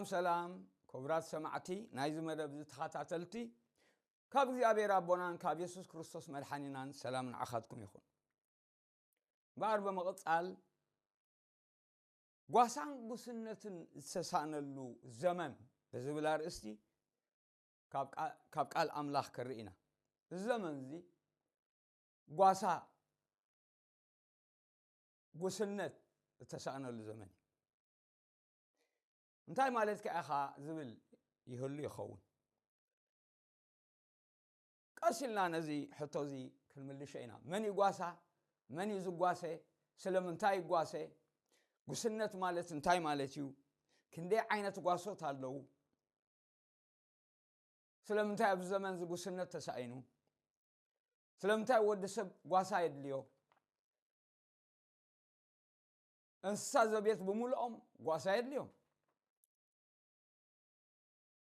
ሰላም ሰላም፣ ክቡራት ሰማዕቲ ናይዚ መደብ እዚ ተኸታተልቲ፣ ካብ እግዚኣብሔር ኣቦናን ካብ የሱስ ክርስቶስ መድሓኒናን ሰላም ንዓኻትኩም ይኹን። እምበኣር ብምቕጻል ጓሳን ጉስነትን ዝተሳእነሉ ዘመን ብዝብል ኣርእስቲ ካብ ቃ-፣ ካብ ቃል ኣምላኽ ከርኢ ኢና። እዚ ዘመን እዚ ጓሳ፣ ጉስነት እተሳእነሉ ዘመን እዩ። እንታይ ማለትካ ኢኻ ዝብል ይህሉ ይኸውን። ቀስ ኢልና ነዚ ሕቶ እዚ ክንምልሾ ኢና። መን እዩ ጓሳ? መን እዩ ዝጓሰ? ስለምንታይ ይጓሰ? ጉስነት ማለት እንታይ ማለት እዩ? ክንደይ ዓይነት ጓሶት ኣለዉ? ስለምንታይ ኣብዚ ዘመን እዚ ጉስነት ተሳኢኑ? ስለምንታይ ወዲ ሰብ ጓሳ የድልዮ? እንስሳ ዘቤት ብምልኦም ጓሳ የድልዮም።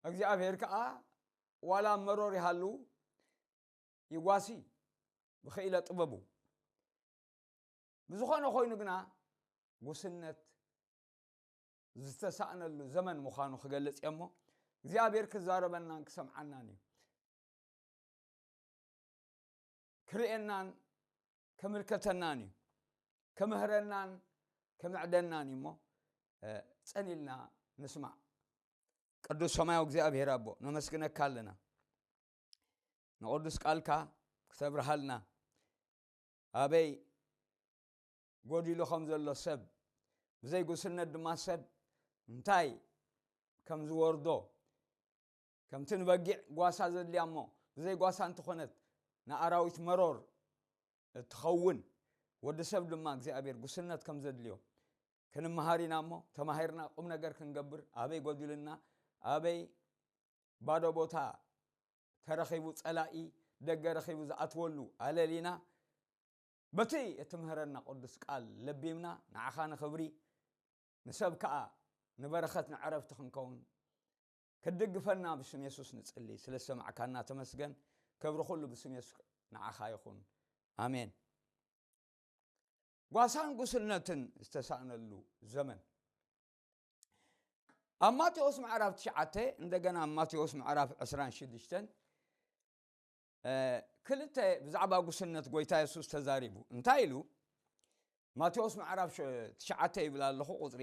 እግዚኣብሔር ከኣ ዋላ መሮር ይሃሉ ይጓሲ ብኽኢለ ጥበቡ። ብዝኾነ ኮይኑ ግና ጉስነት ዝተሳእነሉ ዘመን ምዃኑ ክገልጽ እየ እሞ እግዚኣብሔር ክዛረበናን ክሰምዓናን እዩ። ክርእየናን ከምልከተናን እዩ። ከምህረናን ከምዕደናን እዩ እሞ፣ እ፣ ጸኒልና ንስማዕ። ቅዱስ ሰማያዊ እግዚኣብሔር ኣቦ፣ ነመስግነካ ኣለና። ንቅዱስ ቃልካ ክተብርሃልና፣ ኣበይ ጎዲሉ ከም ዘሎ ሰብ፣ ብዘይ ጉስነት ድማ ሰብ እንታይ ከም ዝወርዶ፣ ከምቲ ንበጊዕ ጓሳ ዘድልያ እሞ ብዘይ ጓሳ እንተኾነት ንኣራዊት መሮር እትኸውን፣ ወዲ ሰብ ድማ እግዚኣብሔር ጉስነት ከም ዘድልዮ ክንመሃር ኢና እሞ፣ ተማሂርና ቁም ነገር ክንገብር፣ ኣበይ ጎዲሉና፣ ኣበይ ባዶ ቦታ ተረኺቡ፣ ጸላኢ ደገ ረኺቡ ዝኣትወሉ ኣለሊና፣ በቲ እትምህረና ቅዱስ ቃል ለቢምና፣ ንዓኻ ንኽብሪ፣ ንሰብ ከኣ ንበረኸት፣ ንዕረፍቲ ክንከውን ክትድግፈና ብስም የሱስ ንጽሊ። ስለ ዝሰማዕካና ተመስገን። ክብሪ ኩሉ ብስም የሱስ ንዓኻ ይኹን። ኣሜን። ጓሳን ጉስነትን ዝተሳእነሉ ዘመን። ኣብ ማቴዎስ ምዕራፍ ትሽዓተ፣ እንደገና ኣብ ማቴዎስ ምዕራፍ ዕስራን ሽዱሽተን፣ እ፣ ክልተ ብዛዕባ ጉስነት ጎይታ የሱስ ተዛሪቡ። እንታይ ኢሉ? ማቴዎስ ምዕራፍ ሸ-፣ ትሽዓተ ይብል ኣለኹ፣ ቁጽሪ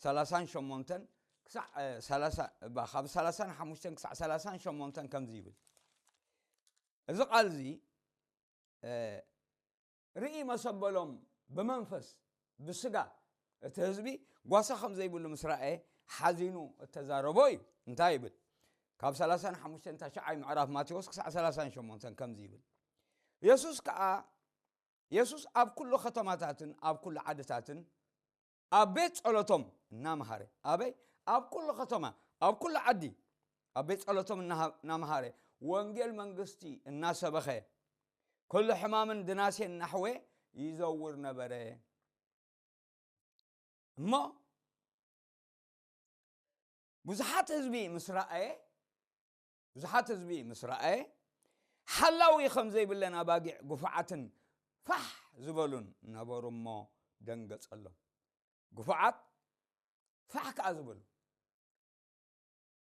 ሰላሳን ሸሞንተን ክሳዕ፣ እ፣ ሰላሳ፣ እባ፣ ካብ ሰላሳን ሓሙሽተን ክሳዕ ሰላሳን ሸሞንተን ከምዚ ይብል። እዚ ቃል እዚ፣ እ፣ ርኢ መሰበሎም ብመንፈስ፣ ብስጋ እቲ ህዝቢ ጓሳ ከም ዘይብሉ ምስ ረኣየ ሓዚኑ እተዛረቦ እዩ። እንታይ ይብል? ካብ ሰላሳን ሓሙሽተን ታሽዓይ ምዕራፍ ማቴዎስ ክሳዕ ሰላሳን ሸሞንተን ከምዚ ይብል። የሱስ ከኣ፣ የሱስ ኣብ ኩሉ ከተማታትን ኣብ ኩሉ ዓድታትን ኣብ ቤት ጸሎቶም እናመሃረ፣ ኣበይ? ኣብ ኩሉ ከተማ፣ ኣብ ኩሉ ዓዲ ኣብ ቤት ጸሎቶም እናሃ-፣ እናመሃረ፣ ወንጌል መንግስቲ እናሰበኸ፣ ኩሉ ሕማምን ድናሴን እናሕወየ ይዘውር ነበረ። እሞ ብዙሓት ህዝቢ ምስ ረኣየ፣ ብዙሓት ህዝቢ ምስ ረኣየ፣ ሓላዊ ከም ዘይብለን ኣባጊዕ ግፉዓትን ፋሕ ዝበሉን ነበሩ እሞ ደንገጸሎም። ግፉዓት ፋሕ ከኣ ዝበሉ፣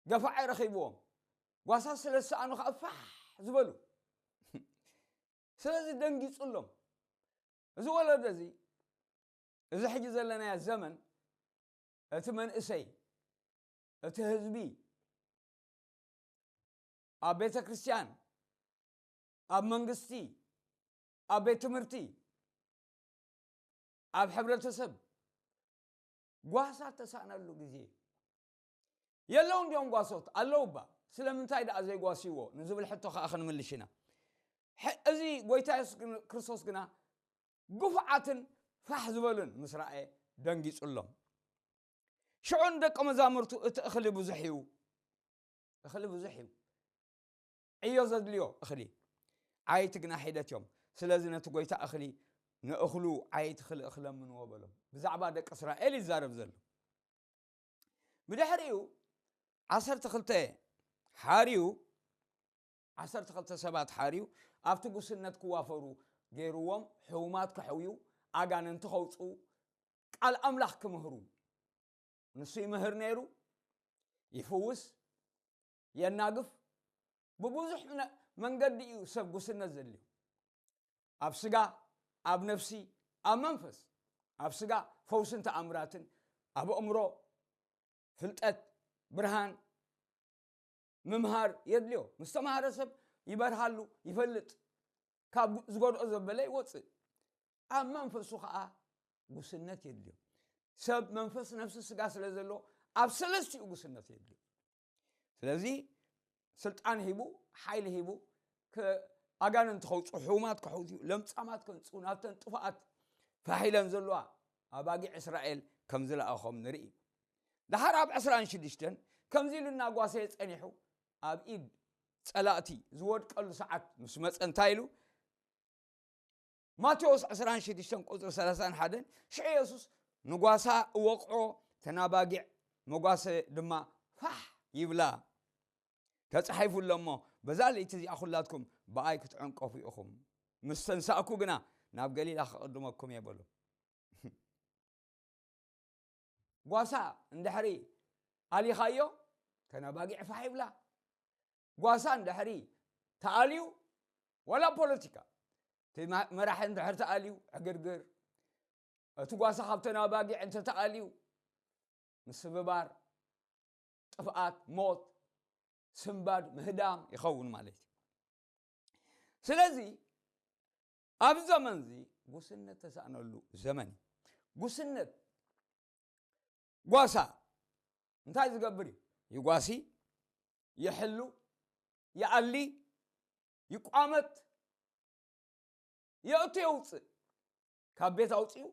ገፋዒ ረኺብዎም፣ ጓሳ ስለ ዝሰኣኑ ከኣ ፋሕ ዝበሉ። ስለዚ ደንጊጹሎም። እዚ ወለዶ እዚ፣ እዚ ሕጂ ዘለናዮ ዘመን፣ እቲ መንእሰይ፣ እቲ ህዝቢ፣ ኣብ ቤተ ክርስቲያን፣ ኣብ መንግስቲ፣ ኣብ ቤት ትምህርቲ፣ ኣብ ሕብረተሰብ ጓሳ ተሳእነሉ ግዜ። የለውን ድዮም ጓሶት? ኣለዉ እባ። ስለምንታይ ደኣ ዘይጓስይዎ ንዝብል ሕቶ ከኣ ክንምልሽ ኢና። ሕ-፣ እዚ ጎይታ የሱስ ግን-፣ ክርስቶስ ግና ግፉዓትን ፋሕ ዝበሉን ምስ ረኣየ ደንጊጹሎም። ሽዑ ንደቀ መዛሙርቱ፣ "እቲ እኽሊ ብዙሕ እዩ፣ እኽሊ ብዙሕ እዩ፣ ዕዮ ዘድልዮ እኽሊ፣ ዓየይቲ ግና ሒደት እዮም። ስለዚ ነቲ ጎይታ እኽሊ ንእኽሉ ዓየይቲ ክልእኽ ለምንዎ" በሎም። ብዛዕባ ደቂ እስራኤል ይዛረብ ዘሎ። ብድሕሪኡ ዓሰርተ ክልተ ሓርዩ፣ ዓሰርተ ክልተ ሰባት ሓርዩ፣ ኣብቲ ጉስነት ክዋፈሩ ገይርዎም፣ ሕሙማት ከሕውዩ፣ ኣጋንንቲ ከውጽኡ፣ ቃል ኣምላኽ ክምህሩ ንሱ ይምህር ነይሩ። ይፍውስ፣ የናግፍ። ብብዙሕ ነ-፣ መንገዲ እዩ ሰብ ጉስነት ዘድልዮ። ኣብ ስጋ፣ ኣብ ነፍሲ፣ ኣብ መንፈስ። ኣብ ስጋ ፈውስን ተኣምራትን፣ ኣብ ኣእምሮ ፍልጠት፣ ብርሃን፣ ምምሃር የድልዮ። ምስ ተምሃረ ሰብ ይበርሃሉ፣ ይፈልጥ። ካብ ዝጎድኦ ዘበለ ይወፅእ። ኣብ መንፈሱ ከዓ ጉስነት የድልዮ። ሰብ መንፈስ፣ ነፍሲ፣ ስጋ ስለ ዘሎ ኣብ ሰለስቲኡ ጉስነት የድልዮ። ስለዚ ስልጣን ሂቡ፣ ሓይሊ ሂቡ፣ ከ-፣ ኣጋንንቲ ከውፅኡ፣ ሕሙማት ከሕውዩ፣ ለምጻማት ከንፅኡ፣ ናብተን ጥፉኣት ፋሕ ኢለን ዘለዋ ኣባጊዕ እስራኤል ከም ዝለኣኾም ንርኢ። ደሓር ኣብ ዕስራን ሽዱሽተን ከምዚ ኢሉ እናጓሰየ ጸኒሑ፣ ኣብ ኢድ ጸላእቲ ዝወድቀሉ ሰዓት ምስ መጸ እንታይ ኢሉ? ማቴዎስ ዕስራን ሽዱሽተን ቁጽሪ ሰላሳን ሓደን፣ ሽዑ የሱስ ንጓሳ እወቕዖ፣ ተናባጊዕ መጓሰ ድማ ፋሕ ይብላ። ተጻሒፉ ኣሎ እሞ፣ በዛ ለይቲ እዚኣ ኹላትኩም ብኣይ ክትዕንቀፉ ኢኹም። ምስ ተንሳእኩ ግና ናብ ገሊላ ክቕድመኩም እየ በሉ። ጓሳ እንድሕሪ ኣሊኻዮ፣ ተናባጊዕ ፋሕ ይብላ። ጓሳ እንድሕሪ ተኣልዩ፣ ዋላ ፖለቲካ፣ እቲ ማ-፣ መራሒ እንድሕር ተኣልዩ፣ ዕግርግር። እቲ ጓሳ ካብ ተናባጊዕ እንተ ተኣልዩ፣ ምስብባር፣ ጥፍኣት፣ ሞት፣ ስንባድ፣ ምህዳም ይኸውን ማለት እዩ። ስለዚ፣ ኣብ ዘመን እዚ ጉስነት ተሳእነሉ ዘመን እዩ። ጉስነት፣ ጓሳ እንታይ ዝገብር እዩ? ይጓሲ፣ ይሕሉ፣ ይኣሊ፣ ይቋመት፣ የእቱ የውፅእ። ካብ ቤት ኣውፅኡ፣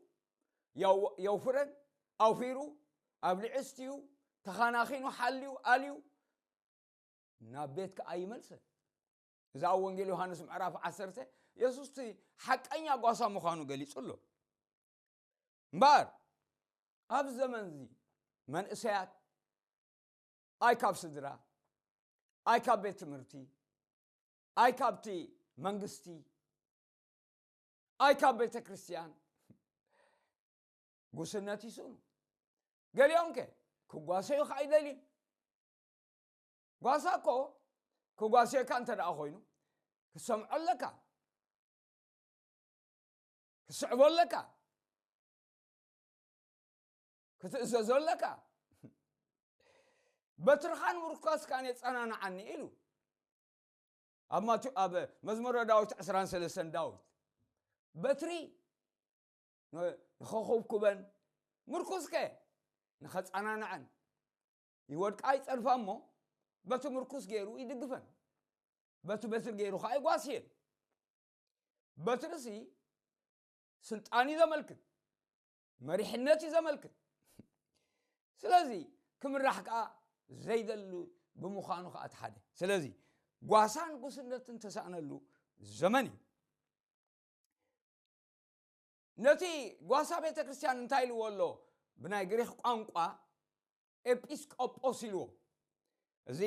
የው-፣ የውፍረን፣ ኣውፊሩ፣ ኣብሊዑ፣ ኣስትዩ፣ ተኻናኺኑ፣ ሓልዩ፣ ኣልዩ፣ ናብ ቤት ከኣ ይመልሰን። እዛ ኣብ ወንጌል ዮሃንስ ምዕራፍ ዓሰርተ፣ የሱስ እቲ ሓቀኛ ጓሳ ምዃኑ ገሊጹ ኣሎ። እምበኣር፣ ኣብ ዘመን እዚ መንእሰያት ኣይ ካብ ስድራ፣ ኣይ ካብ ቤት ትምህርቲ፣ ኣይ ካብቲ መንግስቲ፣ ኣይ ካብ ቤተ ክርስቲያን ጉስነት ይስእኑ። ገሊኦም ከ ክጓሰዩ ከኣ ኣይደልዩን። ጓሳ እኮ ክጓስየካ እንተ ደኣ ኮይኑ፣ ክትሰምዖ ኣለካ፣ ክትስዕቦ ኣለካ፣ ክትእዘዞ ኣለካ። በትርኻን ምርኳስካን የጸናንዓኒ ኢሉ ኣብ ማቴ-፣ ኣብ መዝሙረ ዳዊት ዕስራን ሰለስተን ዳዊት፣ በትሪ ን-፣ ንኸኹብኩበን፣ ምርኩስከ ንኸጸናንዐን። ይወድቃ ይጸድፋ እሞ፣ በቲ ምርኩስ ገይሩ ይድግፈን፣ በቲ በትሪ ገይሩ ኸኣ ይጓስየን። በትርሲ ስልጣን እዩ ዘመልክት፣ መሪሕነት እዩ ዘመልክት። ስለዚ ክምራሕ ከኣ ዘይደሉ ብምዃኑ ከኣ እቲ ሓደ። ስለዚ ጓሳን ጉስነትን ተሳእነሉ ዘመን እዩ። ነቲ ጓሳ ቤተ ክርስቲያን እንታይ ኢልዎ ኣሎ? ብናይ ግሪኽ ቋንቋ ኤጲስቆጶስ ኢልዎ። እዚ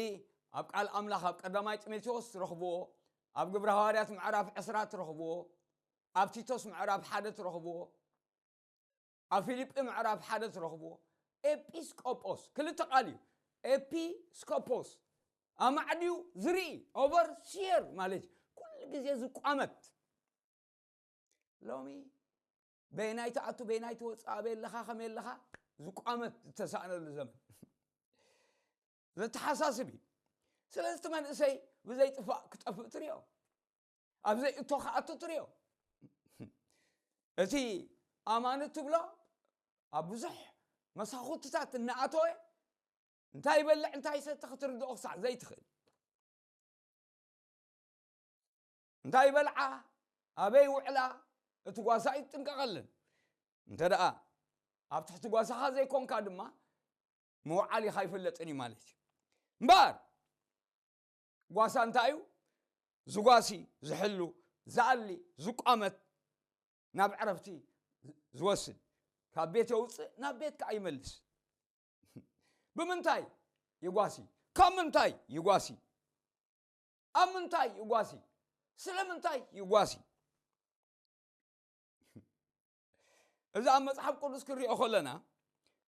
ኣብ ቃል ኣምላኽ ኣብ ቀዳማይ ጢሞቴዎስ ትረኽብዎ፣ ኣብ ግብረ ሃዋርያት ምዕራፍ ዕስራ ትረኽብዎ፣ ኣብ ቲቶስ ምዕራፍ ሓደ ትረኽብዎ፣ ኣብ ፊልጲ ምዕራፍ ሓደ ትረኽብዎ። ኤጲስቆጶስ ክልተ ቃል እዩ። ኤፒስኮፖስ ኣማዕድዩ ዝርኢ፣ ኦቨርሲየር ማለት እዩ። ኩሉ ግዜ ዝቋመት። ሎሚ በየናይ ትኣቱ፣ በየናይ ትወፅእ፣ ኣበይ ኣለኻ፣ ከመይ ኣለኻ ዝቋመት ዝተሳእነሉ ዘመን። ዘተሓሳስብ እዩ። ስለዚ እቲ መንእሰይ ብዘይጥፋእ ክጠፍእ ትሪኦ፣ ኣብ ዘይእቶ ክኣቱ ትሪኦ። እቲ ኣማኒ ትብሎ ኣብ ብዙሕ መሳኹትታት እናኣተወ እንታይ ይበልዕ እንታይ ይሰቲ ክትርድኦ ክሳዕ ዘይትኽእል። እንታይ ይበልዓ፣ ኣበይ ይውዕላ፣ እቲ ጓሳ ይጥንቀቐለን። እንተ ደኣ ኣብ ትሕቲ ጓሳኻ ዘይኮንካ ድማ ምውዓል ኢኻ ኣይፍለጥን እዩ ማለት እዩ። እምበኣር ጓሳ እንታይ እዩ? ዝጓሲ፣ ዝሕሉ፣ ዝኣሊ፣ ዝቋመት፣ ናብ ዕረፍቲ ዝወስድ። ካብ ቤት የውፅእ፣ ናብ ቤት ከኣ ይመልስ። ብምንታይ ይጓሲ? ካብ ምንታይ ይጓሲ? ኣብ ምንታይ ይጓሲ? ስለ ምንታይ ይጓሲ? እዚ ኣብ መጽሓፍ ቅዱስ ክንሪኦ ከለና፣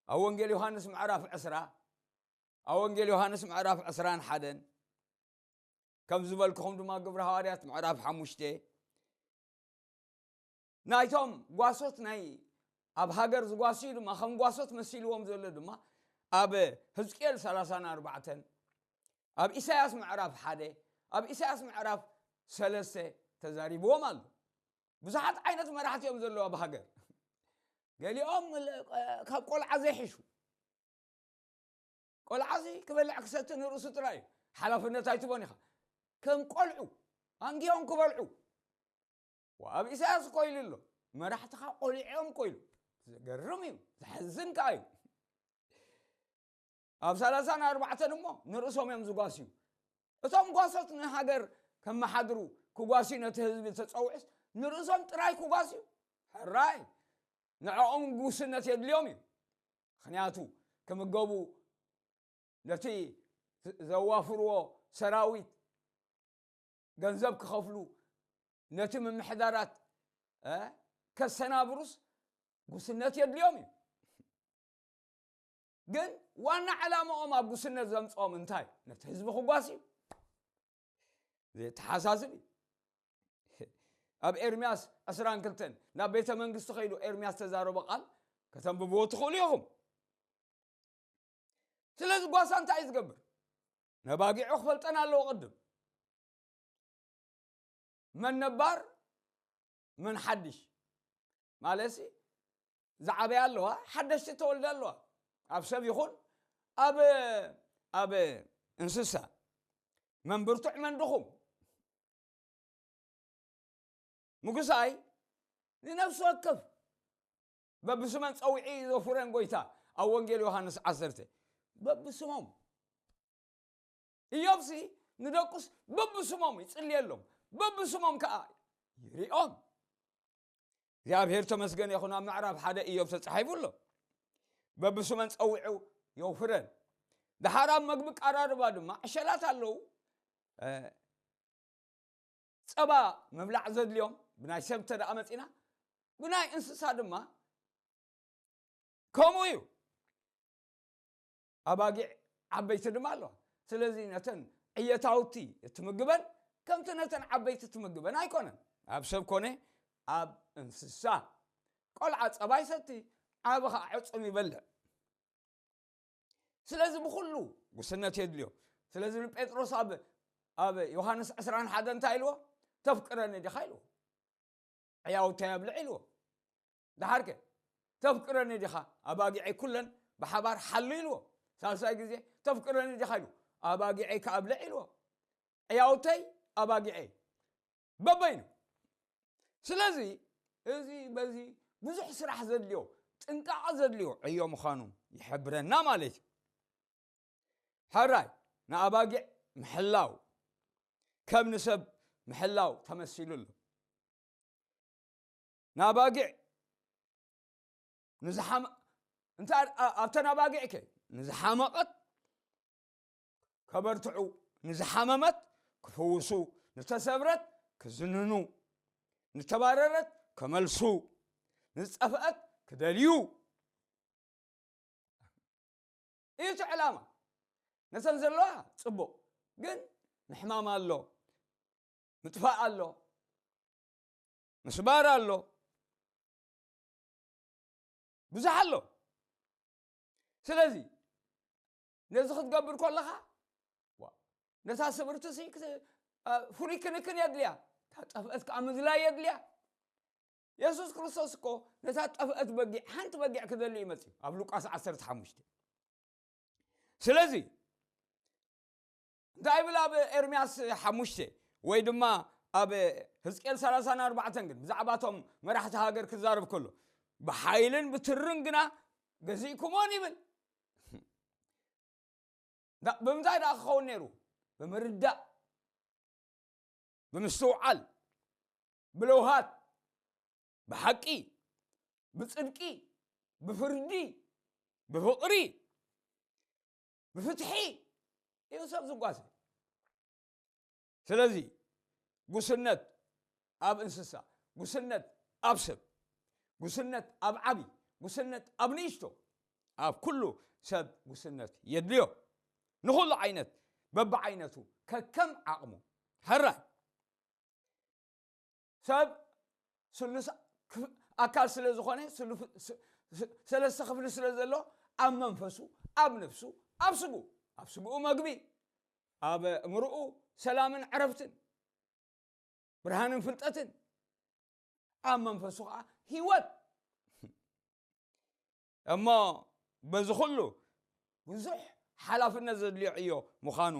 ኣብ ወንጌል ዮሃንስ ምዕራፍ ዕስራ ኣብ ወንጌል ዮሃንስ ምዕራፍ ዕስራን ሓደን፣ ከም ዝበልክኹም ድማ ግብሪ ሃዋርያት ምዕራፍ ሓሙሽተ፣ ናይቶም ጓሶት፣ ናይ ኣብ ሃገር ዝጓስዩ ድማ ከም ጓሶት መሲልዎም ዘሎ ድማ ኣብ ህዝቅኤል ሰላሳን ኣርባዕተን፣ ኣብ ኢሳያስ ምዕራፍ ሓደ፣ ኣብ ኢሳያስ ምዕራፍ ሰለስተ ተዛሪብዎም ኣሎ። ብዙሓት ዓይነት መራሕቲ እዮም ዘለዉ ኣብ ሃገር። ገሊኦም ለ-፣ ካብ ቆልዓ ዘይሕሹ። ቆልዓሲ ክበልዕ ክሰቲ ንርእሱ ጥራይ እዩ። ሓላፍነት ኣይትቦን ኢኻ። ከም ቆልዑ ኣንጊሆም ክበልዑ። ኣብ ኢሳያስ እኮ ኢሉ ኣሎ። መራሕትኻ ቆሊዖም እኮ ኢሉ። ዘገርም እዩ። ዘሕዝን ከኣ እዩ። ኣብ ሰላሳን ኣርባዕተን እሞ ንርእሶም እዮም ዝጓስዩ። እቶም ጓሶት ንሃገር ከመሓድሩ ክጓስዩ ነቲ ህዝቢ ተጸውዑስ ንርእሶም ጥራይ ክጓስዩ? ሕራይ፣ ንዕኦም ጉስነት የድልዮም እዩ። ምኽንያቱ ክምገቡ፣ ነቲ ዘዋፍርዎ ሰራዊት ገንዘብ ክኸፍሉ፣ ነቲ ምምሕዳራት፣ እ፣ ከሰናብሩስ ጉስነት የድልዮም እዩ። ግን ዋና ዕላማኦም ኣብ ጉስነት ዘምጽኦም እንታይ? ነቲ ህዝቢ ክጓስዩ። ዘተሓሳስብ እዩ። ኣብ ኤርምያስ ዕስራን ክልተን ናብ ቤተ መንግስቲ ከይዱ ኤርምያስ ተዛረቦ ቃል ከተንብብዎ ትኽእሉ ኢኹም። ስለዚ ጓሳ እንታይ እዩ ዝገብር? ነባጊዑ ክፈልጠን ኣለዎ ቅድም። መን ነባር፣ መን ሓድሽ? ማለትሲ ዝዓበያ ኣለዋ፣ ሓደሽቲ ተወልዳ ኣለዋ። ኣብ ሰብ ይኹን ኣብ፣ ኣብ እንስሳ። መን ብርቱዕ፣ መን ድኹም? ምጉሳይ ንነፍሲ ወከፍ በብስመን ጸዊዒ ዘፉረን ጎይታ ኣብ ወንጌል ዮሃንስ ዓሰርተ በብስሞም። ኢዮብሲ ንደቁስ በብስሞም ይጽልየሎም፣ በብስሞም ከኣ ይሪኦም። እግዚኣብሔር ተመስገን ይኹን። ኣብ ምዕራፍ ሓደ ኢዮብ ተጻሒፉ ኣሎ። በብስመን ጸዊዑ የውፍረን። ደሓር ኣብ መግቢ ቀራርባ ድማ ዕሸላት ኣለዉ። እ፣ ጸባ ምብላዕ ዘድልዮም ብናይ ሰብ እንተ ደኣ መጺና፣ ብናይ እንስሳ ድማ ከምኡ እዩ። ኣባጊዕ ዓበይቲ ድማ ኣለዋ። ስለዚ ነተን ዕየታውቲ እትምግበን ከምቲ ነተን ዓበይቲ ትምግበን ኣይኮነን። ኣብ ሰብ ኮነ ኣብ እንስሳ። ቆልዓ ጸባ ይሰቲ፣ ዓቢ ኸዓ ዕጹም ይበልዕ። ስለዚ ብኹሉ ጉስነት የድልዮ። ስለዚ ንጴጥሮስ ኣብ፣ ኣብ ዮሃንስ ዕስራን ሓደን እንታይ ኢልዎ? "ተፍቅረኒ ዲኻ?" ኢልዎ። "ዕያውተይ ኣብልዕ" ኢልዎ። ደሓርከ "ተፍቅረኒ ዲኻ? ኣባጊዐይ ኩለን ብሓባር ሓሉ" ኢልዎ። ሳልሳይ ግዜ "ተፍቅረኒ ዲኻ?" ኢሉ "ኣባጊዐይ ከኣብልዕ" ኢልዎ። ዕያውተይ ኣባጊዐይ በበይኑ። ስለዚ እዚ በዚ ብዙሕ ስራሕ ዘድልዮ፣ ጥንቃቐ ዘድልዮ ዕዮ ምዃኑ ይሕብረና ማለት እዩ። ሕራይ ንኣባጊዕ ምሕላው ከም ንሰብ ምሕላው ተመሲሉ ኣሎ። ንኣባጊዕ ንዝሓመ-፣ እንተ-፣ ኣ-፣ ኣብተን ኣባጊዕ ከ ንዝሓመቐት ከበርትዑ፣ ንዝሓመመት ክፍውሱ፣ ንተሰብረት ክዝንኑ፣ ንተባረረት ከመልሱ፣ ንዝጠፍአት ክደልዩ እዩ እቲ ዕላማ። ነተን ዘለዋ ጽቡቕ፣ ግን ምሕማም ኣሎ፣ ምጥፋእ ኣሎ፣ ምስባር ኣሎ፣ ብዙሕ ኣሎ። ስለዚ ነዚ ክትገብር ከለኻ፣ ዋ፣ ነታ ስብርትሲ ክት-፣ ኣ፣ ፍሉይ ክንክን የድልያ፣ እታ ጠፍአት ከኣ ምዝላይ የድልያ። የሱስ ክርስቶስ እኮ ነታ ጠፍአት በጊዕ፣ ሓንቲ በጊዕ ክደሊ እዩ መጺኡ፣ ኣብ ሉቃስ ዓሰርተ ሓሙሽተ። ስለዚ እንታይ ይብል ኣብ ኤርምያስ ሓሙሽተ ወይ ድማ ኣብ ህዝቅኤል ሰላሳን ኣርባዕተን ግን ብዛዕባ እቶም መራሕቲ ሃገር ክዛረብ ከሎ፣ "ብሓይልን ብትርን ግና ገዚእኩሞን" ይብል። ዳ-፣ ብምንታይ ደኣ ክኸውን ነይሩ? ብምርዳእ፣ ብምስትውዓል፣ ብለውሃት፣ ብሓቂ፣ ብጽድቂ፣ ብፍርዲ፣ ብፍቕሪ፣ ብፍትሒ እዩ ሰብ ዝጓዘ። ስለዚ ጉስነት ኣብ እንስሳ፣ ጉስነት ኣብ ሰብ፣ ጉስነት ኣብ ዓቢ፣ ጉስነት ኣብ ንእሽቶ፣ ኣብ ኩሉ ሰብ ጉስነት የድልዮ። ንኹሉ ዓይነት በብዓይነቱ ከከም ዓቕሙ። ሕራይ ሰብ ስሉስ ክፍ- ኣካል ስለ ዝኾነ ስሉፍ- ስ- ስ- ሰለስተ ክፍሊ ስለ ዘሎ፣ ኣብ መንፈሱ፣ ኣብ ነፍሱ፣ ኣብ ስግኡ፣ ኣብ ስግኡ መግቢ፣ ኣብ እምርኡ ሰላምን ዕረፍትን፣ ብርሃንን ፍልጠትን፣ ኣብ መንፈሱ ከዓ ህይወት። እሞ በዚ ኩሉ ብዙሕ ሓላፍነት ዘድልዮ ዕዮ ምዃኑ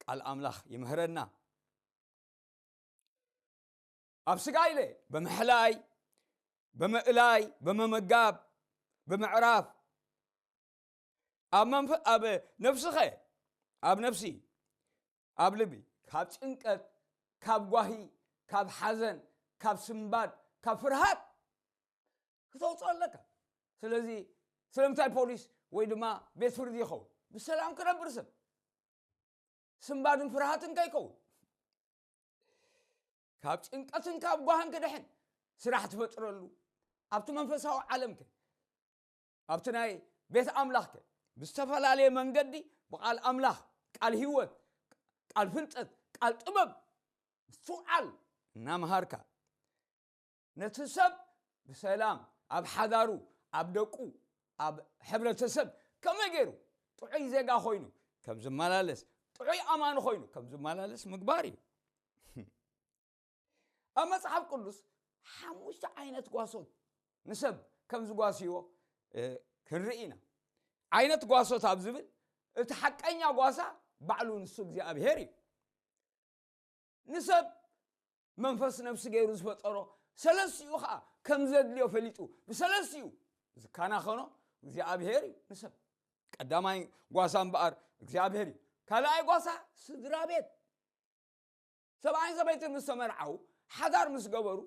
ቃል ኣምላኽ ይምህረና። ኣብ ስጋ ኢለ ብምሕላይ፣ ብምእላይ፣ ብምምጋብ፣ ብምዕራፍ፣ ኣብ መንፈ ኣብ ነፍስኸ፣ ኣብ ነፍሲ፣ ኣብ ልቢ፣ ካብ ጭንቀት፣ ካብ ጓሂ፣ ካብ ሓዘን፣ ካብ ስምባድ፣ ካብ ፍርሃት ክተውፅኦ ኣለካ። ስለዚ ስለምንታይ ፖሊስ ወይ ድማ ቤት ፍርዲ ይኸውን? ብሰላም ክነብር ሰብ፣ ስምባድን ፍርሃትን ከይከውን፣ ካብ ጭንቀትን ካብ ጓህን ክድሕን ስራሕ ትፈጥረሉ፣ ኣብቲ መንፈሳዊ ዓለምከ፣ ኣብቲ ናይ ቤት ኣምላኽከ፣ ብዝተፈላለየ መንገዲ ብቃል ኣምላኽ፣ ቃል ህይወት፣ ቃል ፍልጠት፣ ቃል ጥበብ ምስትውዓል እናምሃርካ፣ ነቲ ሰብ ብሰላም ኣብ ሓዳሩ፣ ኣብ ደቁ፣ ኣብ ሕብረተሰብ ከመይ ገይሩ ጥዑይ ዜጋ ኮይኑ ከም ዝመላለስ፣ ጥዑይ ኣማኒ ኮይኑ ከም ዝመላለስ ምግባር እዩ። ኣብ መጽሓፍ ቅዱስ ሓሙሽተ ዓይነት ጓሶት ንሰብ ከም ዝጓስይዎ ክንርኢ ኢና። ዓይነት ጓሶት ኣብ ዝብል፣ እቲ ሓቀኛ ጓሳ ባዕሉ ንሱ እግዚኣብሄር እዩ። ንሰብ መንፈስ ነፍሲ ገይሩ ዝፈጠሮ፣ ሰለስቲኡ ኸዓ ከም ዘድልዮ ፈሊጡ ብሰለስቲኡ ዝከናኸኖ እግዚኣብሄር እዩ። ንሰብ ቀዳማይ ጓሳ እምበኣር እግዚኣብሄር እዩ። ካልኣይ ጓሳ ስድራ ቤት። ሰብኣይን ሰበይትን ምስ ተመርዓዉ፣ ሓዳር ምስ ገበሩ፣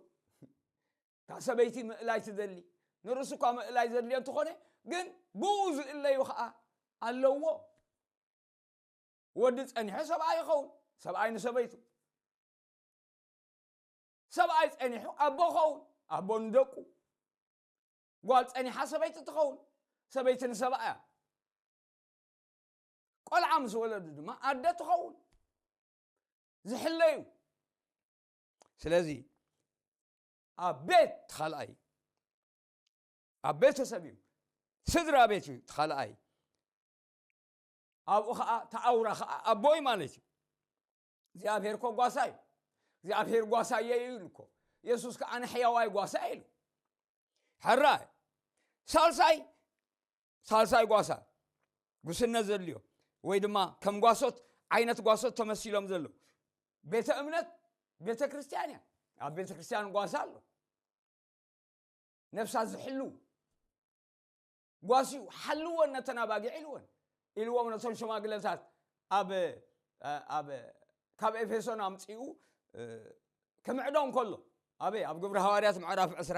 እታ ሰበይቲ ምእላይ ትደሊ፣ ንርእሱ እኳ ምእላይ ዘድልዮ እንተኾነ፣ ግን ብኡ ዝእለዩ ኸዓ ኣለዎ። ወዲ ጸኒሑ ሰብኣይ ይኸውን፣ ሰብኣይ ንሰበይቱ። ሰብኣይ ጸኒሑ ኣቦ ይኸውን፣ ኣቦ ንደቁ። ጓል ጸኒሓ ሰበይቲ ትኸውን፣ ሰበይቲ ንሰብኣያ። ቆልዓ ምስ ወለዱ ድማ ኣደ ትኸውን። ዝሕለዩ። ስለዚ ኣብ ቤት እቲ ካልኣይ፣ ኣብ ቤተሰብ እዩ፣ ስድራ ቤት እዩ እቲ ካልኣይ። ኣብኡ ኸዓ ተኣውራ ኸዓ ኣቦይ ማለት እዩ። እግዚኣብሔር እኮ ጓሳ እዩ። እግዚኣብሔር ጓሳየ እዩ ኢሉ እኮ። የሱስ ከዓ ንሕያዋይ ጓሳ ኢሉ። ሕራይ ሳልሳይ፣ ሳልሳይ ጓሳ ጉስነት ዘድልዮ ወይ ድማ ከም ጓሶት፣ ዓይነት ጓሶት ተመሲሎም ዘለዉ ቤተ እምነት፣ ቤተ ክርስቲያን እያ። ኣብ ቤተ ክርስቲያን ጓሳ ኣሎ። ነፍሳ ዝሕሉ ጓስዩ ሓልወን ነተን ኣባጊዕ ኢልወን፣ ኢልዎም ነቶም ሽማግለታት ኣብ ኣብ ካብ ኤፌሶን ኣምጺኡ ክምዕዶም ከሎ፣ ኣበይ ኣብ ግብሪ ሃዋርያት ምዕራፍ ዕስራ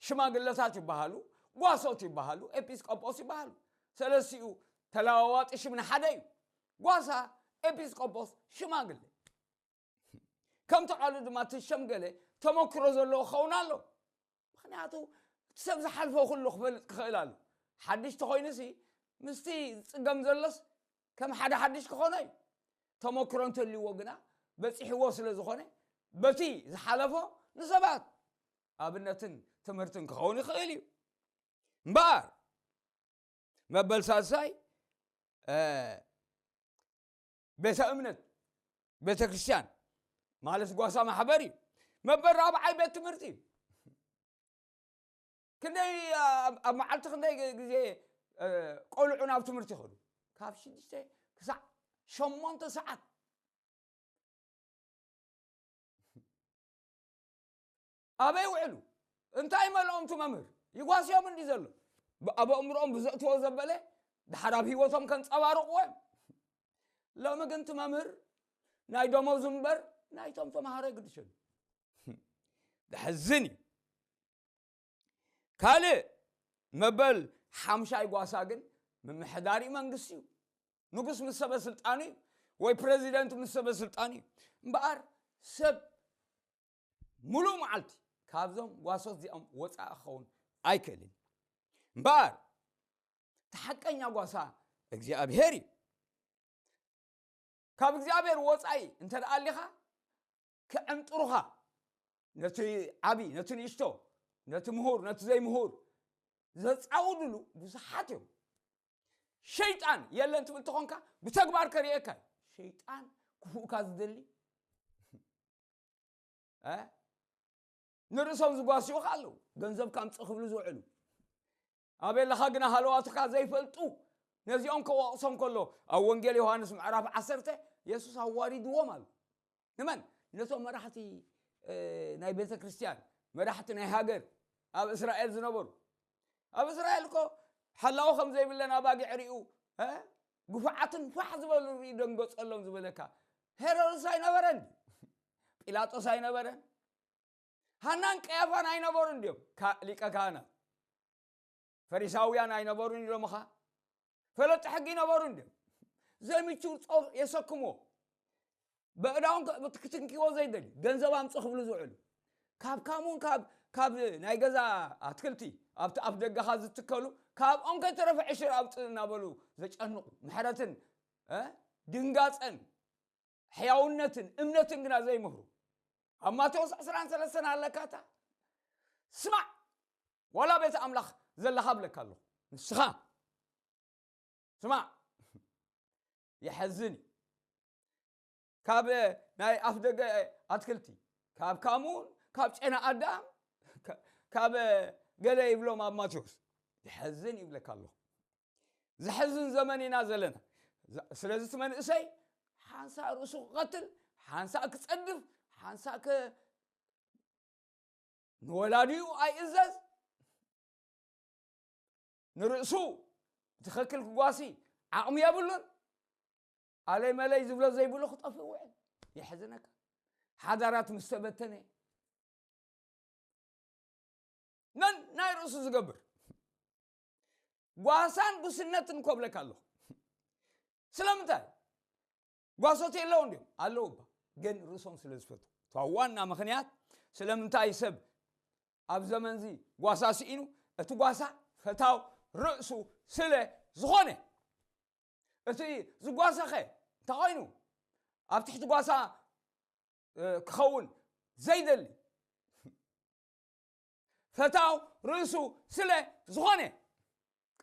ሽማግለታት ይበሃሉ፣ ጓሶት ይበሃሉ፣ ኤጲስቆጶስ ይበሃሉ። ሰለስቲኡ ተለዋዋጢ ሽም ንሓደ እዩ። ጓሳ፣ ኤጲስቆጶስ፣ ሽማግለ። ከምቲ ቃሉ ድማ እቲ ሸምገለ ተመክሮ ዘለዎ ክኸውን ኣሎ። ምኽንያቱ እቲ ሰብ ዝሓልፎ ኩሉ ክፈልጥ ክኽእል ኣሎ። ሓድሽ ተኾይኑሲ ምስቲ ዝጽገም ዘሎስ ከም ሓደ ሓድሽ ክኾኖ እዩ። ተመክሮ እንተልይዎ ግና በጺሕዎ ስለ ዝኾነ በቲ ዝሓለፎ ንሰባት ኣብነትን ትምህርትን ክኸውን ይኽእል እዩ። እምበኣር መበል ሳልሳይ ቤተ እምነት፣ ቤተ ክርስቲያን ማለት ጓሳ ማሕበር እዩ። መበል ራብዓይ ቤት ትምህርቲ እዩ። ክንደይ ኣብ መዓልቲ ክንደይ ግዜ ቆልዑ ናብ ትምህርቲ ይኸዱ? ካብ ሽዱሽተ ክሳዕ ሸሞንተ ሰዓት። ኣበይ ውዕሉ? እንታይ መልኦም እቲ መምህር? ይጓስዮም እንዲ ዘሎ ኣብ ኣእምሮኦም ብዘእትዎ ዘበለ ድሓር ኣብ ህይወቶም ከንጸባርቕዎ እዮም። ሎሚ ግን እቲ መምህር ናይ ደሞዙ እምበር ናይቶም ተምሃሮ ኣይግድሸሉ። ዘሕዝን እዩ። ካልእ መበል ሓምሻይ ጓሳ ግን ምምሕዳሪ መንግስቲ እዩ። ንጉስ ምስ ሰበ ስልጣኑ እዩ፣ ወይ ፕረዚደንት ምስ ሰበ ስልጣኑ እዩ። እምበኣር ሰብ ሙሉእ መዓልቲ ካብዞም ጓሶት እዚኦም ወፃኢ ክኸውን ኣይክእልን። እምበኣር እቲ ሓቀኛ ጓሳ እግዚኣብሄር እዩ። ካብ እግዚኣብሔር ወፃኢ እንተ ደኣ ኣሊኻ፣ ክዕንጥሩኻ፣ ነቲ ዓቢ፣ ነቲ ንእሽቶ፣ ነቲ ምሁር፣ ነቲ ዘይምሁር ዘጻውድሉ ብዙሓት እዮም። ሸይጣን የለን ትብል ተኾንካ፣ ብተግባር ከርእየካ እዩ። ሸይጣን ክፉእካ ዝደሊ፣ እ? ንርእሶም ዝጓስዩ ኸኣ ኣለዉ። ገንዘብ ካምጽእ ክብሉ ዝውዕሉ። ኣበይ ኣለኻ ግና ሃለዋትካ ዘይፈልጡ፣ ነዚኦም ከዋቕሶም ከሎ፣ ኣብ ወንጌል ዮሃንስ ምዕራፍ ዓሰርተ፣ የሱስ ኣዋሪድዎም ኣሎ። ንመን? ነቶም መራሕቲ፣ እ፣ ናይ ቤተ ክርስቲያን፣ መራሕቲ ናይ ሃገር፣ ኣብ እስራኤል ዝነበሩ። ኣብ እስራኤል እኮ ሓላዊ ከም ዘይብለን ኣባጊዕ ሪኡ፣ እ፣ ግፉዓትን ፋሕ ዝበሉ ሪኡ ደንገጸሎም ዝበለካ ሄሮድስ ኣይነበረን? ጲላጦስ ኣይነበረን? ሃናን ቀያፋን ኣይነበሩን ድዮም? ካ-፣ ሊቀ ካህናት ፈሪሳውያን ኣይነበሩን ኢሎምኻ? ፈለጥቲ ሕጊ ይነበሩ እንድዮም? ዘይምችው ጾር የሰክምዎ። በእዳውን ከ-፣ ክትንኪዎ ዘይደሊ፣ ገንዘብ ኣምጽእ ክብሉ ዝውዕሉ። ካብ ካሙን፣ ካብ፣ ካብ ናይ ገዛ ኣትክልቲ፣ ኣብቲ ኣፍ ደገኻ ዝትከሉ፣ ካብኦም ከይተረፈ ዕሽር ኣውጽእ እናበሉ ዘጨንቑ፣ ምሕረትን፣ እ፣ ድንጋጸን፣ ሕያውነትን እምነትን ግና ዘይምህሩ። ኣብ ማቴዎስ ዕስራን ሰለስተን ኣለካ እታ። ስማዕ፣ ዋላ ቤት ኣምላኽ ዘለኻ እብለካ ኣለኹ። ንስኻ ስማዕ፣ የሐዝን እዩ። ካብ ናይ ኣፍ ደገ ኣትክልቲ፣ ካብ ካሙን፣ ካብ ጨና ኣዳም፣ ካ-፣ ካብ ገለ ይብሎም ኣብ ማቴዎስ። የሐዝን ይብለካ ኣለኹ። ዘሕዝን ዘመን ኢና ዘለና። ዛ-፣ ስለዚ እቲ መንእሰይ ሓንሳእ ርእሱ ክቐትል፣ ሓንሳእ ክጸድፍ፣ ሓንሳእ ክ-፣ ንወላዲኡ ኣይእዘዝ፣ ንርእሱ ብትኽክል ክጓሲ ዓቕሚ የብሉን። ኣለይ መለይ ዝብሎ ዘይብሉ ክጠፍእ ውዕል። የሕዝነካ። ሓዳራት ምስ ተበተነ፣ ነን ናይ ርእሱ ዝገብር ጓሳን ጉስነትን እኮ እብለካ ኣለኹ። ስለምንታይ? ጓሶት የለውን ድዮም? ኣለዉ እባ። ግን ርእሶም ስለ ዝፈትዉ። እታ ዋና ምኽንያት ስለምንታይ ሰብ ኣብ ዘመንዚ ጓሳ ስኢኑ፣ እቲ ጓሳ ፈታው ርእሱ ስለ ዝኾነ። እቲ ዝጓሰኸ እንተኾይኑ፣ ኣብ ትሕቲ ጓሳ፣ እ፣ ክኸውን ዘይደሊ፣ ፈታው ርእሱ ስለ ዝኾነ።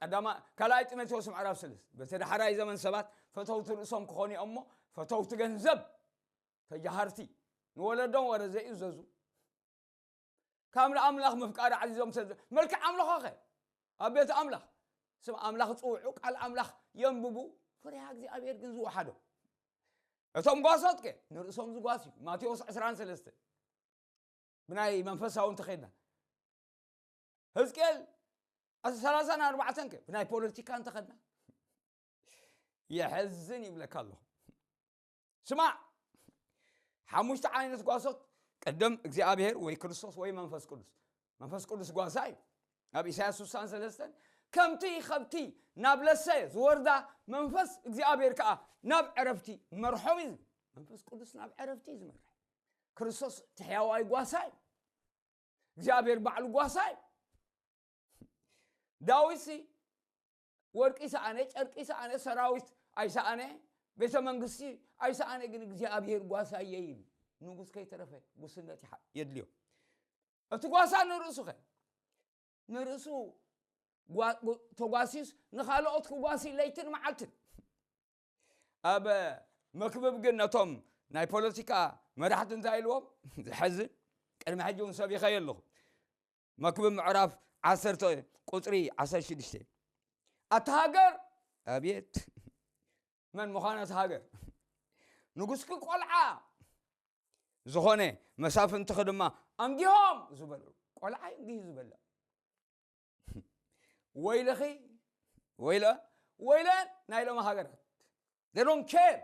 ቀዳማ-፣ ካልኣይ ጢሞቴዎስ ምዕራፍ ሰለስተ፣ በቲ ዳሕራይ ዘመን ሰባት ፈተውቲ ርእሶም ክኾኑ እዮም እሞ፣ ፈተውቲ ገንዘብ፣ ተጃሃርቲ፣ ንወለዶም ወረ ዘይእዘዙ፣ ካብ ንኣምላኽ ምፍቃር ኣዕዚዞም ሰ-፣ መልክዕ ኣምልኾኸ ኣብ ቤት ኣምላኽ ስም ኣምላኽ ጽውዑ፣ ቃል ኣምላኽ የንብቡ፣ ፍሬሃ እግዚኣብሔር ግን ዝወሓዶም። እቶም ጓሶትከ ንርእሶም ዝጓስዩ፣ ማቴዎስ ዕስራን ሰለስተን። ብናይ መንፈሳዊ እንተኸድና፣ ህዝቅኤል ሰላሳን ኣርባዕተን ከ ብናይ ፖለቲካ እንተኸድና፣ የሐዝን ይብለካ ኣለኹ። ስማዕ፣ ሓሙሽተ ዓይነት ጓሶት፣ ቀደም እግዚኣብሔር ወይ ክርስቶስ ወይ መንፈስ ቅዱስ። መንፈስ ቅዱስ ጓሳ እዩ። ኣብ ኢሳያስ ስሳን ሰለስተን፣ ከምቲ ከብቲ ናብ ለሰ ዝወርዳ፣ መንፈስ እግዚኣብሔር ከኣ ናብ ዕረፍቲ መርሖም እዩ ዝብል። መንፈስ ቅዱስ ናብ ዕረፍቲ እዩ ዝመርሕ። ክርስቶስ እቲ ሕያዋይ ጓሳ እዩ። እግዚኣብሔር ባዕሉ ጓሳ እዩ። ዳዊትሲ ወርቂ ሰኣነ፣ ጨርቂ ሰኣነ፣ ሰራዊት ኣይሰኣነ፣ ቤተ መንግስቲ ኣይሰኣነ፣ ግን እግዚኣብሔር ጓሳየ ኢሉ። ንጉስ ከይተረፈ ጉስነት ይሓ-፣ የድልዮ። እቲ ጓሳ ንርእሱ ኸ? ንርእሱ ጓ-፣ ጎ-፣ ተጓሲዩስ ንኻልኦት ክጓሲ ለይትን መዓልትን። ኣብ መክብብ ግን ነቶም ናይ ፖለቲካ መራሕቲ እንታይ ኢልዎም? ዘሐዝን፣ ቅድሚ ሕጂ እውን ሰቢኸዮ ኣለኹ። መክብብ ምዕራፍ ዓሰርተ ቁጽሪ ዓሰርተ ሽዱሽተ። ኣታ ሃገር፣ ኣብየት፣ መን ምዃና እታ ሃገር? ንጉስኪ ቆልዓ ዝኾነ፣ መሳፍንትኺ ድማ ኣንጊሆም ዝበልዑ። ቆልዓ እዩ ኣንጊሁ ዝበልዕ። ወይልኺ፣ ወይለ፣ ወይለን ናይ ሎሚ ሃገራት። They don't care።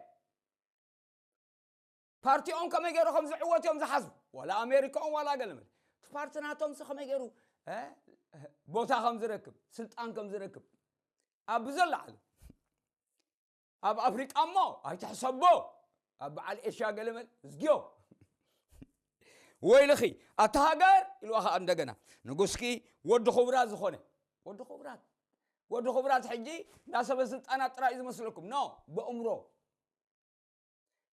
ፓርቲኦም ከመይ ገይሩ ከም ዝዕወት እዮም ዝሓስቡ። ዋላ ኣሜሪካኦም ዋላ ገለ መለ። እቲ ፓርቲ ናቶምሲ ከመይ ገይሩ፣ እ፣ ቦታ ከም ዝረክብ፣ ስልጣን ከም ዝረክብ። ኣብ ብዘላ ዓለም። ኣብ ኣፍሪቃ እሞ ኣይትሕሰቦ። ኣብ በዓል ኤሽያ ገለ መለ ዝግዮ። ወይልኺ፣ ኣታ ሃገር ኢልዋ ኸኣ እንደገና። ንጉስኪ ወዲ ኹብራት ዝኾነ። ወዲ ኹብራት። ወዲ ኹብራት ሕጂ እንዳ ሰበ ስልጣናት ጥራይ እዩ ዝመስለኩም። ኖ፣ በእምሮ።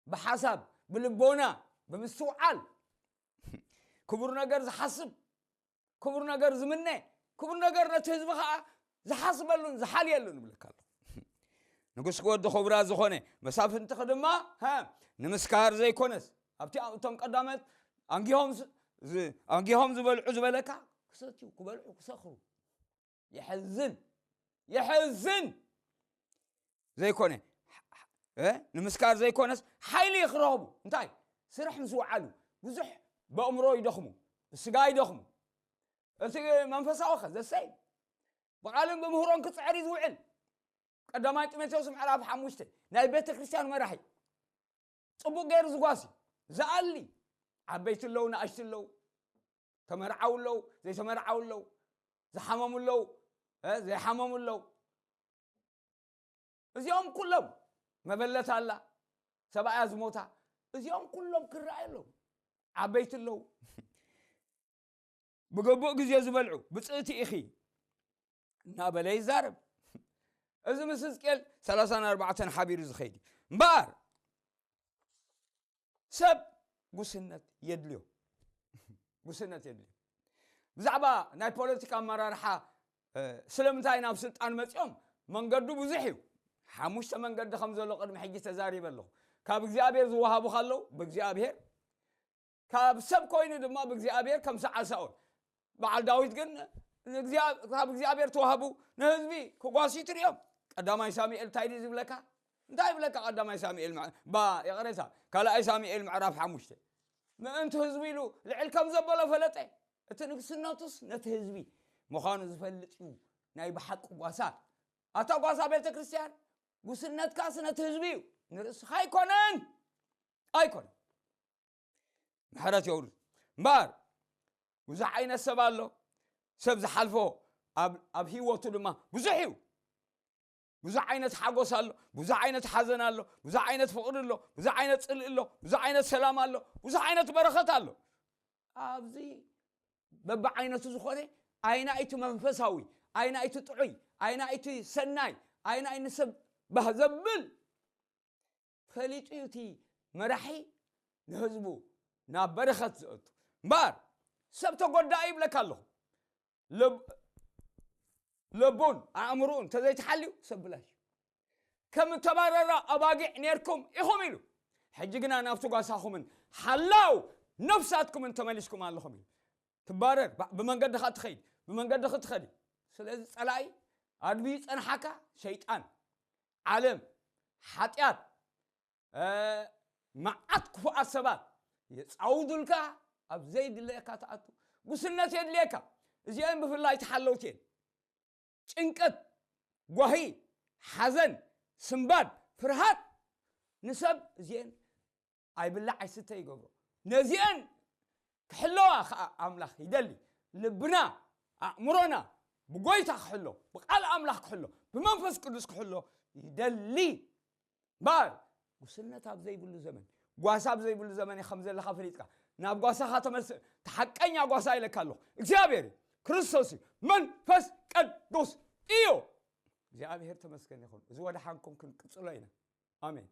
ብሓሳብ፣ ብልቦና፣ ብምስትውዓል፣ ክቡር ነገር ዝሓስብ፣ ክቡር ነገር ዝምነ፣ ክቡር ነገር ነቲ ህዝቢ ከዓ ዝሓስበሉን ዝሓልየሉን ይብለካ ኣሎ። ንጉስ ወዲ ክቡራት ዝኾነ፣ መሳፍንትኺ ድማ፣ ሃ፣ ንምስካር ዘይኮነስ፣ ኣብቲ እቶም ቀዳመት ኣንጊሆም ዝ-፣ ዝ-፣ ኣንጊሆም ዝበልዑ ዝበለካ፣ ክሰትዩ፣ ክበልዑ፣ ክሰኽሩ። የሐዝን፣ የሐዝን። ዘይኮነ፣ እ፣ ንምስካር ዘይኮነስ ሓይሊ ክረኽቡ። እንታይ? ስራሕ ምስ ወዓሉ፣ ብዙሕ በእምሮ ይደኽሙ፣ ብስጋ ይደኽሙ። እቲ መንፈሳዊ ኸ ዘሰይ ብቓልን ብምህሮን ክጽዕር እዩ ዝውዕል። ቀዳማይ ጢሞቴዎስ ምዕራፍ ሓሙሽተ፣ ናይ ቤተ ክርስቲያን መራሒ ጽቡቕ ገይሩ ዝጓሲ፣ ዝኣሊ፣ ዓበይቲ ኣለዉ፣ ንኣሽቲ ኣለዉ፣ ተመርዓው ኣለዉ፣ ዘይተመርዓው ኣለዉ፣ ዝሓመሙ ኣለዉ፣ እ፣ ዘይሓመሙ ኣለዉ። እዚኦም ኩሎም፣ መበለት ኣላ፣ ሰብኣያ ዝሞታ፣ እዚኦም ኩሎም ክረኣዩ ኣለዉ። ዓበይቲ ኣለዉ። ብግቡእ ግዜ ዝበልዑ፣ ብጽእቲ ኢኺ እናበለ ይዛረብ። እዚ ምስ ሕዝቅኤል ሰላሳን ኣርባዕተን ሓቢሩ ዝኸይድ እዩ። እምበኣር፣ ሰብ ጉስነት የድልዮ። ጉስነት የድልዮ። ብዛዕባ ናይ ፖለቲካ ኣመራርሓ፣ እ፣ ስለምንታይ ናብ ስልጣን መጺኦም? መንገዱ ብዙሕ እዩ። ሓሙሽተ መንገዲ ከም ዘሎ ቅድሚ ሕጂ ተዛሪበ ኣለኹ። ካብ እግዚኣብሔር ዝወሃቡ ከለዉ ብእግዚኣብሔር፣ ካብ ሰብ ኮይኑ ድማ ብእግዚኣብሔር፣ ከም ሰዓል ሳኦል። በዓል ዳዊት ግን ንእግዚኣ-፣ ካብ እግዚኣብሔር ተዋህቡ ንህዝቢ ክጓሲ ትርእዮም። ቀዳማይ ሳሙኤል እንታይ ድዩ ዝብለካ? እንታይ ይብለካ ቀዳማይ ሳሙኤል ምዕ-፣ ባ፣ ይቕሬታ፣ ካልኣይ ሳሙኤል ምዕራፍ ሓሙሽተ። ምእንቲ ህዝቡ ኢሉ ልዕል ከም ዘበሎ ፈለጠ። እቲ ንግስነቱስ ነቲ ህዝቢ ምዃኑ ዝፈልጥ እዩ ናይ ብሓቂ ጓሳ። ኣታ ጓሳ ቤተ ክርስቲያን፣ ጉስነትካስ ነቲ ህዝቢ እዩ፣ ንርእስኻ ኣይኮነን፣ ኣይኮነን። ምሕረት የውርድ። እምበኣር ብዙሕ ዓይነት ሰብ ኣሎ። ሰብ ዝሓልፎ ኣብ፣ ኣብ ህይወቱ ድማ ብዙሕ እዩ። ብዙሕ ዓይነት ሓጎስ ኣሎ፣ ብዙሕ ዓይነት ሓዘን ኣሎ፣ ብዙሕ ዓይነት ፍቕሪ ኣሎ፣ ብዙሕ ዓይነት ጽልኢ ኣሎ፣ ብዙሕ ዓይነት ሰላም ኣሎ፣ ብዙሕ ዓይነት በረኸት ኣሎ። ኣብዚ በብዓይነቱ ዝኾነ ኣይናይቲ መንፈሳዊ፣ ኣይናይቲ ጥዑይ፣ ኣይናይቲ ሰናይ፣ ኣይናይ ንሰብ ባህ ዘብል ፈሊጡ እዩ እቲ መራሒ ንህዝቡ ናብ በረኸት ዘእቱ። እምበኣር ሰብ ተጎዳኢ ይብለካ ኣለኹ። ልብ-፣ ልቡን ኣእምሮኡን እንተዘይተሓልዩ ሰብ ብላሽ እዩ። ከም እተባረራ ኣባጊዕ ኔርኩም ኢኹም ኢሉ። ሕጂ ግና ናብቲ ጓሳኹምን ሓላው ነፍሳትኩምን ተመሊስኩም ኣለኹም ኢሉ። ትባረር፣ ብ-፣ ብመንገድኻ ትኸይድ፣ ብመንገድኺ ትኸዲ። ስለዚ ጸላኢ ኣድብዩ ጸንሓካ፣ ሸይጣን፣ ዓለም፣ ሓጢኣት፣ እ፣ መዓት ክፉኣት ሰባት የጻውዱልካ፣ ኣብ ዘይድለየካ ትኣቱ። ጉስነት የድልየካ። እዚአን ብፍላይ ተሓለውቲ እየን። ጭንቀት፣ ጓሂ፣ ሓዘን፣ ስንባድ፣ ፍርሃት ንሰብ እዚአን ኣይብላዕ ኣይስተ ይገብሮ። ነዚአን ክሕለዋ ኸዓ ኣምላኽ ይደሊ። ልብና፣ ኣእምሮና ብጎይታ ክሕሎ፣ ብቃል ኣምላኽ ክሕሎ፣ ብመንፈስ ቅዱስ ክሕሎ ይደሊ። እምበኣር ጉስነት ኣብ ዘይብሉ ዘመን፣ ጓሳ ኣብ ዘይብሉ ዘመን ከም ዘለኻ ፈሊጥካ፣ ናብ ጓሳኻ ተመልስ። እቲ ሓቀኛ ጓሳ ኢለካ ኣለኹ እግዚኣብሔር እዩ፣ ክርስቶስ እዩ፣ መንፈስ ቅዱስ እዩ። እግዚኣብሔር ተመስገን ይኹን። እዚ ወደ ሓንኩም ክንቅጽሎ ኢና። ኣሜን።